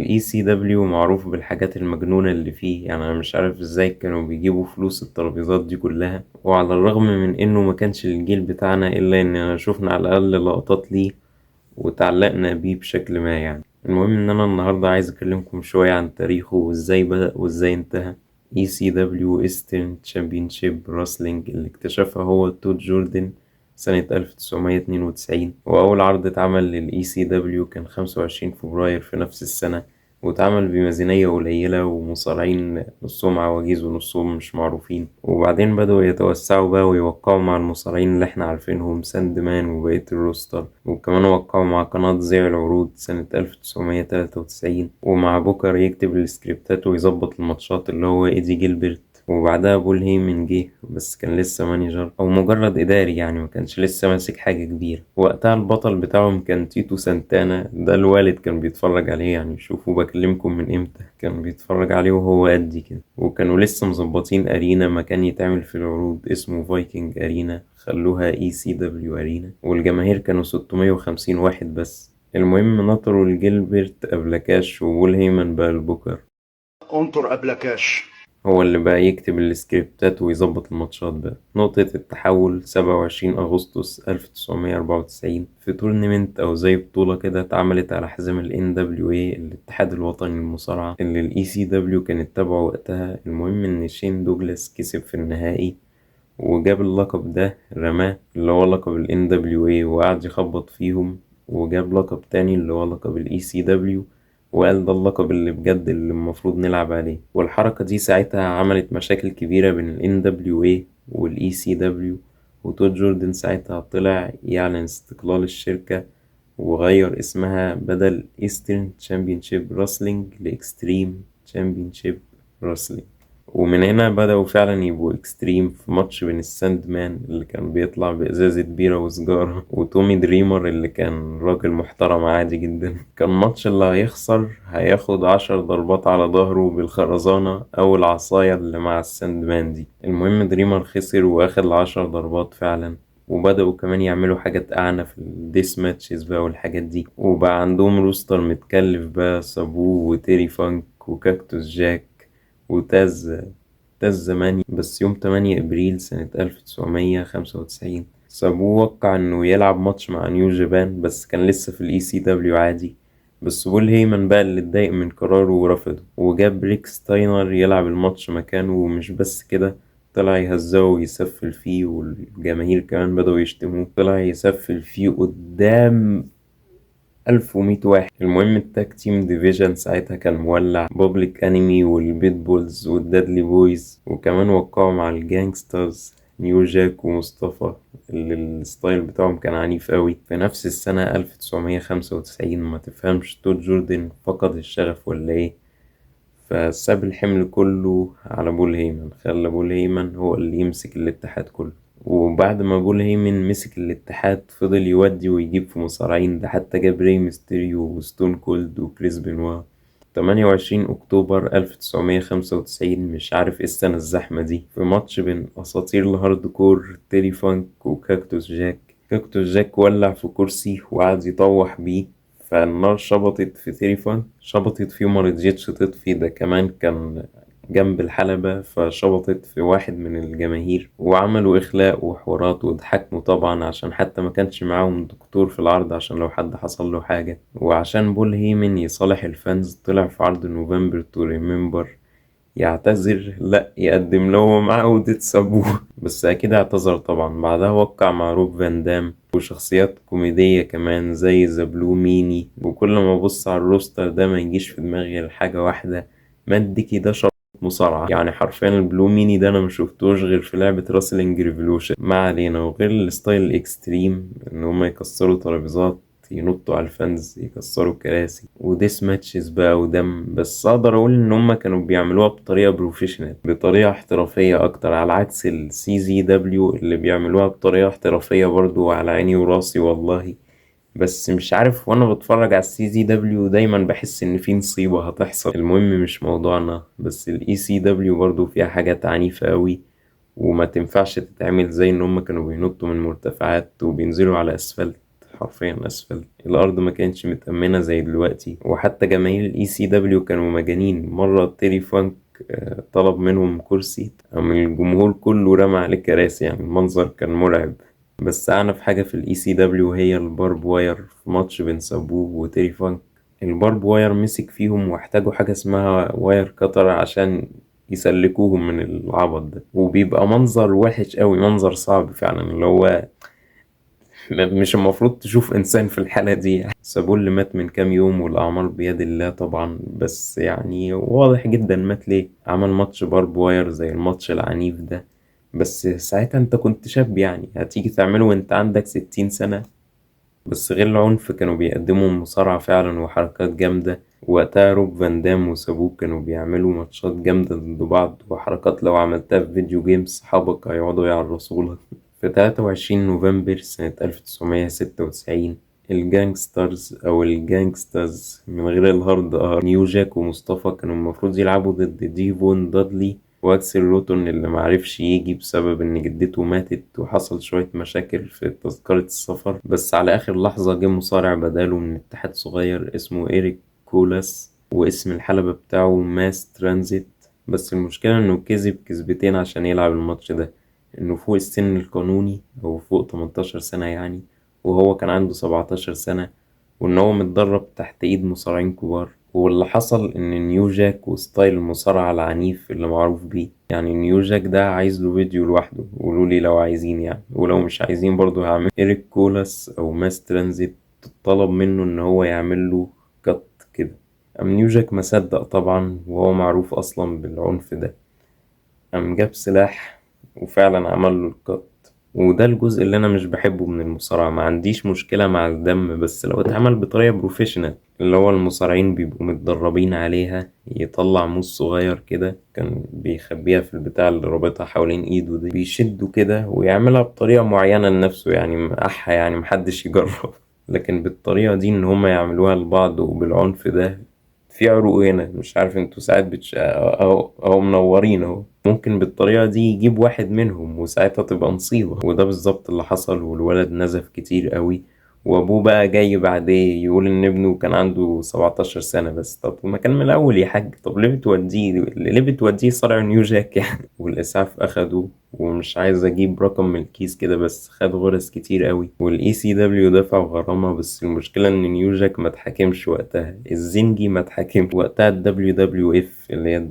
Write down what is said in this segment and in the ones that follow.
ال ECW معروف بالحاجات المجنونة اللي فيه، يعني انا مش عارف ازاي كانوا بيجيبوا فلوس الترابيزات دي كلها. وعلى الرغم من انه ما كانش الجيل بتاعنا، الا اننا شفنا على الاقل لقطات ليه وتعلقنا بيه بشكل ما يعني. المهم ان انا النهاردة عايز اكلمكم شوية عن تاريخه وازاي بدأ وازاي انتهى. ECW Eastern Championship Wrestling اللي اكتشفها هو تود جوردن سنة 1992، وأول عرض اتعمل لل ECW كان 25 فبراير في نفس السنة، واتعمل بميزانية قليلة ومصارعين نصهم عواجيز ونصهم مش معروفين. وبعدين بدأوا يتوسعوا بقى ويوقعوا مع المصارعين اللي احنا عارفينهم، ساندمان وبقية ال roster، وكمان وقعوا مع قناة زيع العروض سنة 1993، ومع booker يكتب السكريبتات ويظبط الماتشات اللي هو إيدي جيلبرت. وبعدها بول هيمن جه، بس كان لسه manager او مجرد اداري يعني، ما كانش لسه ماسك حاجة كبيرة. وقتها البطل بتاعهم كان تيتو سانتانا، ده الوالد كان بيتفرج عليه، يعني شوفوا بكلمكم من امتى كان بيتفرج عليه وهو قد كده. وكانوا لسه مظبطين arena مكان يتعمل في العروض اسمه Viking Arena، خلوها ECW Arena، والجماهير كانوا 650 واحد بس. المهم نطروا الجيلبرت أبلكاش وبول هيمن بقى ال booker. انطر أبلكاش. هو اللي بقى يكتب السكريبتات ويظبط الماتشات بقى. نقطة التحول 27 أغسطس 1994 في tournament أو زي بطولة كده اتعملت على حزام ال NWA الاتحاد الوطني للمصارعة اللي ال ECW كانت تابعه وقتها. المهم إن شين دوجلاس كسب في النهائي وجاب اللقب ده، رماه اللي هو لقب ال NWA، وقعد يخبط فيهم، وجاب لقب تاني اللي هو لقب ال ECW، وقال ده اللقب اللي بجد اللي المفروض نلعب عليه. والحركة دي ساعتها عملت مشاكل كبيرة بين ال NWA وال ECW، وتود جوردن ساعتها طلع يعلن استقلال الشركة وغير اسمها بدل Eastern Championship Wrestling ل Extreme Championship Wrestling. ومن هنا بدأوا فعلا يبقوا extreme في ماتش بين الساندمان اللي كان بيطلع بإزازة بيرة وسجارة وتومي دريمر اللي كان راجل محترم عادي جدا. كان ماتش اللي هيخسر هياخد 10 ضربات على ظهره بالخرزانة أو العصاية اللي مع الساندمان دي. المهم دريمر خسر وأخد ال10 ضربات فعلا. وبدأوا كمان يعملوا حاجات أعنف في ال death matches بقى والحاجات دي، وبقى عندهم roster متكلف بقى، سابو وتيري فانك وكاكتوس جاك وتاز تاز زماني. بس يوم 8 إبريل سنة 1995 سابوه وقع إنه يلعب ماتش مع نيو جابان، بس كان لسه في ال ECW عادي. بس بول هيمن بقى اللي اتضايق من قراره ورفضه، وجاب ريك ستاينر يلعب الماتش مكانه. ومش بس كده، طلع يهزقه ويسفل فيه، والجماهير كمان بدأوا يشتموه، طلع يسفل فيه قدام 1100 واحد. المهم ال tag team division ساعتها كان مولع، بابليك انمي والبيت بولز والدادلي بويز، وكمان وقعوا مع الجانجسترز نيو جاك ومصطفى اللي ال style بتاعهم كان عنيف قوي. في نفس السنة 1995 ما تفهمش تود جوردن فقد الشغف ولا ايه، فساب الحمل كله على بول هيمن، خلى بول هيمن هو اللي يمسك الاتحاد كله. وبعد ما بول هيمن مسك الاتحاد فضل يودي ويجيب في مصارعين، ده حتى جاب ري ميستيريو وستون كولد وكريس بنوا. 28 أكتوبر 1995، مش عارف ايه السنة الزحمة دي، في ماتش بين أساطير ال hardcore تيري فانك وكاكتوس جاك. كاكتوس جاك ولع في كرسي وقعد يطوح بيه، فالنار شبطت في تيري فانك، شبطت فيه وما رضيتش تطفي، ده كمان كان جنب الحلبة فشبطت في واحد من الجماهير، وعملوا إخلاء وحوارات واتحاكموا طبعا، عشان حتى ما كانش معاهم دكتور في العرض عشان لو حد حصل له حاجة. وعشان بول هيمن يصالح ال fans طلع في عرض November to Remember يعتذر، لا يقدم لهم عودة سابوه، بس أكيد اعتذر طبعا. بعدها وقع مع روب فان دام وشخصيات كوميدية كمان زي The Blue Meanie. وكل ما أبص على ال roster ده ما يجيش في دماغي غير حاجة واحدة، مات ديكي ده شرط مصارعة، يعني حرفيا ال Blue Meanie ده أنا مشوفتوش غير في لعبة Wrestling Revolution. ما علينا. وغير ال style ال extreme إن هما يكسروا ترابيزات، ينطوا على ال fans، يكسروا كراسي، و death matches بقى ودم، بس اقدر اقول ان هما كانوا بيعملوها بطريقه professional، بطريقه احترافيه اكتر، على عكس ال CZW اللي بيعملوها بطريقه احترافيه برضو، على عيني وراسي والله. بس مش عارف، وانا بتفرج على ال CZW دايما بحس ان في نصيبة هتحصل. المهم مش موضوعنا، بس ال ECW برضو فيها حاجات عنيفة قوي وما تنفعش تتعمل، زي ان هم كانوا بينطوا من مرتفعات وبينزلوا على اسفلت، حرفيا اسفلت، الارض ما كانتش متأمنة زي دلوقتي. وحتى جماهير ال ECW كانوا مجانين. مرة تيري فانك طلب منهم كرسي، من الجمهور كله رمى عليه كراسي، يعني المنظر كان مرعب. بس أعنف حاجة في ال ECW هي ال barbed wire في ماتش بين سابو وتيري فانك. ال barbed wire مسك فيهم واحتاجوا حاجة اسمها wire cutter عشان يسلكوهم من العبط ده، وبيبقى منظر وحش قوي، منظر صعب فعلا، اللي هو مش المفروض تشوف إنسان في الحالة دي يعني. سابوه اللي مات من كام يوم، والأعمار بيد الله طبعا، بس يعني واضح جدا مات ليه. عمل ماتش barbed wire زي الماتش العنيف ده، بس ساعتها انت كنت شاب، يعني هتيجي تعمله وانت عندك 60 سنة. بس غير العنف كانوا بيقدموا مصارعة فعلا وحركات جامدة. وقتها روب فان دام وسابوه كانوا بيعملوا ماتشات جامدة ضد بعض، وحركات لو عملتها في video games صحابك هيقعدوا يعرصولك. في 23 نوفمبر سنة 1996 ال Gangsters أو ال Gangstas من غير ال hard R، نيو جاك ومصطفى كانوا المفروض يلعبوا ضد ديفون دادلي واكسل روتون اللي معرفش يجي بسبب ان جدته ماتت وحصل شوية مشاكل في تذكرة السفر. بس على اخر لحظة جه مصارع بداله من اتحاد صغير اسمه إيريك كولاس، واسم الحلبة بتاعه Mass Transit. بس المشكلة انه كذب كذبتين عشان يلعب الماتش ده، انه فوق السن القانوني او فوق 18 سنة يعني، وهو كان عنده 17 سنة، وان هو متدرب تحت ايد مصارعين كبار. واللي حصل ان نيو جاك و style المصارعة العنيف اللي معروف بيه، يعني نيو جاك ده عايز له فيديو لوحده، قولولي لو عايزين يعني، ولو مش عايزين برضو هعمل. إيريك كولاس او Mass Transit طلب منه ان هو يعمل له cut كده، قام نيو جاك ما صدق طبعا، وهو معروف اصلا بالعنف ده، قام جاب سلاح وفعلا عمل له ال cut. وده الجزء اللي انا مش بحبه من المصارعة، ما عنديش مشكلة مع الدم بس لو اتعمل بطريقة professional، اللي هو المصارعين بيبقوا متدربين عليها. يطلع موس صغير كده كان بيخبيها في البتاع اللي رابطها حوالين ايده دي، بيشده كده ويعملها بطريقة معينة لنفسه، يعني أحا يعني محدش يجرب. لكن بالطريقة دي ان هما يعملوها لبعض وبالعنف ده، في عروق هنا مش عارف انتوا ساعات اهو اهو منورين اهو، ممكن بالطريقة دي يجيب واحد منهم وساعتها تبقى مصيبة. وده بالظبط اللي حصل، والولد نزف كتير قوي، وابوه بقى جاي بعديه يقول ان ابنه كان عنده 17 سنة بس. طب ما كان من الاول يا حاج، طب ليه بتوديه، ليه بتوديه صرع نيو جاك يعني؟ والاسعاف اخده، ومش عايز اجيب رقم من الكيس كده، بس خد غرز كتير قوي، وال ECW دفعوا غرامة. بس المشكلة ان نيو جاك ما اتحاكمش وقتها، الزنجي ما اتحاكمش وقتها. ال WWF اللي هي ال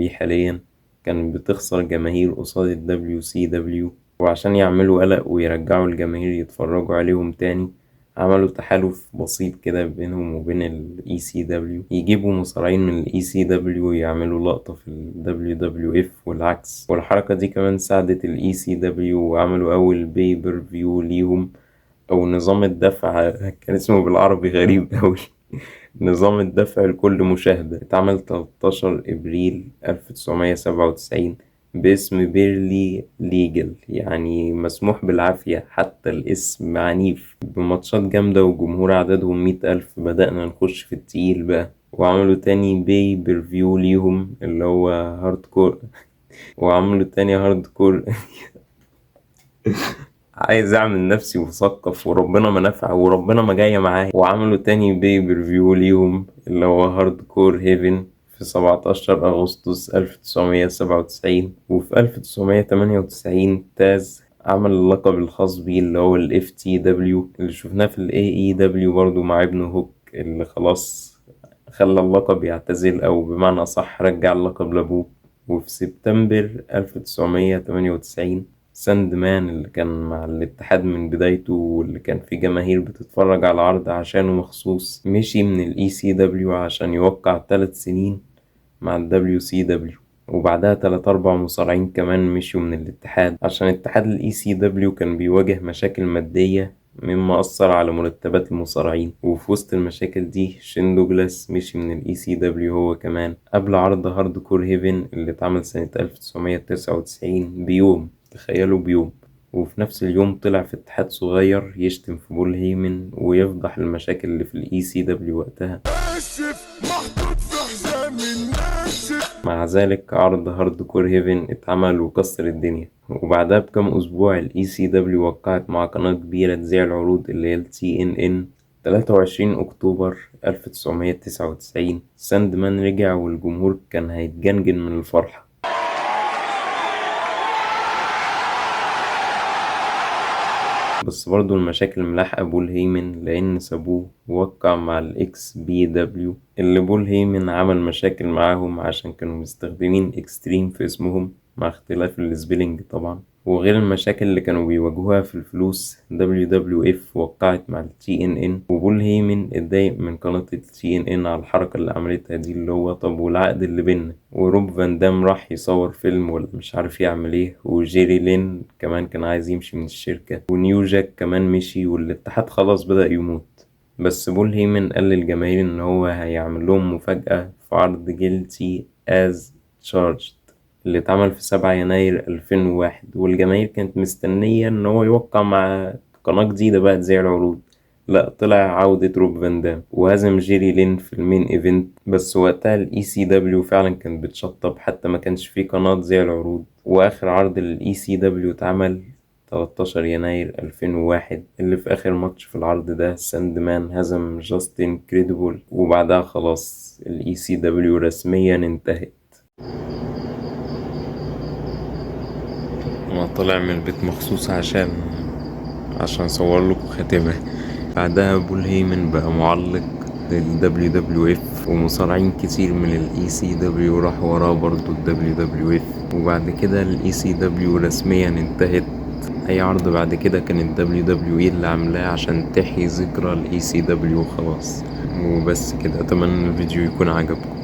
WWE حاليا كان بتخسر جماهير قصاد ال WCW، وعشان يعملوا قلق ويرجعوا الجماهير يتفرجوا عليهم تاني، عملوا تحالف بسيط كده بينهم وبين ال ECW، يجيبوا مصارعين من ال ECW ويعملوا لقطة في ال WWF والعكس. والحركة دي كمان ساعدت ال ECW وعملوا أول pay per view ليهم، أو نظام الدفع كان اسمه بالعربي غريب أوي، نظام الدفع لكل مشاهدة، اتعمل 13 إبريل 1997 باسم barely legal، يعني مسموح بالعافية، حتى الاسم عنيف، بماتشات جامدة وجمهور عددهم 100,000. بدأنا نخش في التقيل بقى. وعملوا تاني pay per view ليهم اللي هو Hardcore، وعملوا تاني Hardcore. عايز اعمل نفسي مثقف وربنا ما نفع وربنا ما جاية معايا. وعملوا تاني pay per view ليهم اللي هو Hardcore Heaven في 17 أغسطس 1997. وفي 1998 تاز عمل اللقب الخاص بيه اللي هو ال FTW اللي شفناه في ال AEW برضه مع ابنه هوك، اللي خلاص خلى اللقب يعتزل، أو بمعنى أصح رجع اللقب لأبوه. وفي سبتمبر 1998 ساند مان اللي كان مع الاتحاد من بدايته واللي كان في جماهير بتتفرج على العرض عشانه مخصوص، مشي من ال ECW عشان يوقع 3 سنين مع ال WCW. وبعدها 3-4 مصارعين كمان مشيوا من الاتحاد عشان اتحاد ال ECW كان بيواجه مشاكل مادية مما أثر على مرتبات المصارعين. وفي وسط المشاكل دي شين دوجلاس مشي من ال ECW هو كمان قبل عرض Hardcore Heaven اللي اتعمل سنة 1999 بيوم، تخيلوا بيوم. وفي نفس اليوم طلع في اتحاد صغير يشتم في بول هيمن ويفضح المشاكل اللي في ال ECW وقتها. آسف محطوط في حزام الناسف. مع ذلك عرض Hardcore Heaven اتعمل وكسر الدنيا. وبعدها بكام أسبوع ال ECW وقعت مع قناة كبيرة تذيع العروض اللي هي ال TNN. 23 أكتوبر 1999 ساندمان رجع، والجمهور كان هيتجنجن من الفرحة. بس برضو المشاكل ملاحقة بول هيمن، لأن سابوه ووقع مع ال XPW اللي بول هيمن عمل مشاكل معاهم عشان كانوا مستخدمين extreme في اسمهم مع اختلاف ال spelling طبعا. وغير المشاكل اللي كانوا بيواجهوها في الفلوس، WWF وقعت مع ال TNN، وبول هيمن اتضايق من قناة ال TNN على الحركة اللي عملتها دي، اللي هو طب والعقد اللي بينا. وروب فان دام راح يصور فيلم ولا مش عارف يعمل ايه، وجيري لين كمان كان عايز يمشي من الشركة، ونيو جاك كمان مشي، والاتحاد خلاص بدأ يموت. بس بول هيمن قال للجماهير ان هو هيعمل لهم مفاجأة في عرض Guilty as Charged اللي اتعمل في 7 يناير 2001، والجماهير كانت مستنية ان هو يوقع مع قناة جديدة بقى تذيع العروض. لا، طلع عودة روب فان دام وهزم جيري لين في ال main event. بس وقتها ال ECW فعلا كانت بتشطب، حتى ما كانش في قناة تذيع العروض. واخر عرض لل ECW اتعمل 13 يناير 2001، اللي في اخر ماتش في العرض ده ساندمان هزم جاستن كريدبل، وبعدها خلاص ال ECW رسميا انتهت. انا طالع من البيت مخصوص عشان اصور لكم خاتمة. بعدها بول هيمن بقى معلق لل WWF، ومصارعين كتير من ال ECW راحوا وراه برضو ال WWF. وبعد كده ال ECW رسميا انتهت. اي عرض بعد كده كان ال WWE اللي عاملاه عشان تحيي ذكرى ال ECW وخلاص. وبس كده، اتمنى الفيديو يكون عجبكم.